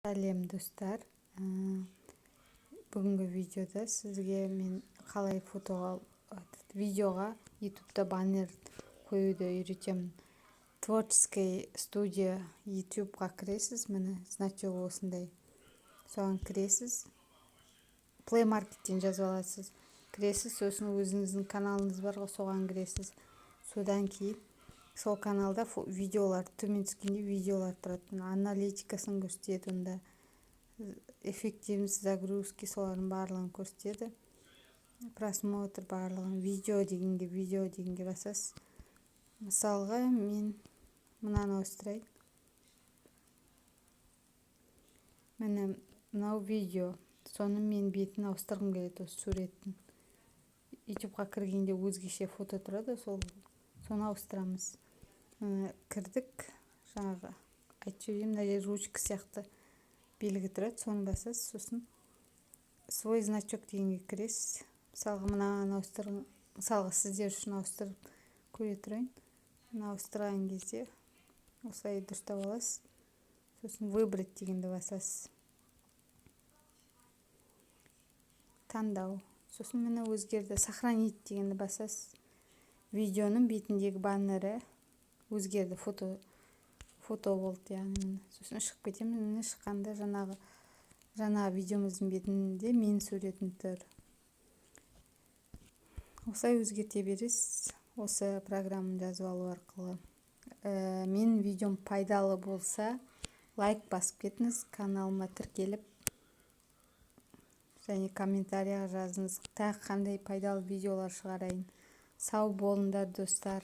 Сәлем, достар! Бүгінгі видеода сізге мен қалай фотоға, видеоға Ютубта баннер қоюды үйретемін. Творческая студия Ютубқа кіресіз, міне, значогы осындай, соған кіресіз. Play Markеттен жазып аласыз, кіресіз. Сосын өзіңіздің каналыңыз бар ғой, соған кіресіз. Содан кейін сол каналда видеолар, төмен түскенде видеолар тұрады, аналитикасын көрсетеді онда, эффективность загрузки, солардың барлығын көрсетеді, просмотр, барлығын. Видео дегенге басасыз. Мысалға, мен мынаны ауыстырайын. Міне, мынау видео, соны мен бетін ауыстырғым келеді осы суреттің. Ютубқа кіргенде өзгеше фото тұрады, сол, соны ауыстырамыз. Кірдік, жаңағы айтып жіберейін, мына жерде ручка сияқты белгі тұрады, соны басасыз. Сосын «Свой значок» дегенге кіресіз. Мысалға, мынаны ауыстыр, мысалға, сіздер үшін ауыстырып көре тұрайын. Мына ауыстырған кезде осылай дұрыстап аласыз. Сосын «Выбрать» дегенді басасыз, таңдау. Сосын, міне, өзгерді. «Сохранить» дегенді басасыз. Видеоның бетіндегі баннері өзгерді, фото болды, яғни, міне. Сосын шығып кетемін. Міне, шыққанда жаңағы видеомыздың бетінде менің суретім тұр. Осылай өзгерте бересіз осы программаны жазып алу арқылы. Менің видеом пайдалы болса, лайк басып кетіңіз, каналыма тіркеліп және комментарияға жазыңыз, тағы қандай пайдалы видеолар шығарайын. Сау болыңдар, достар!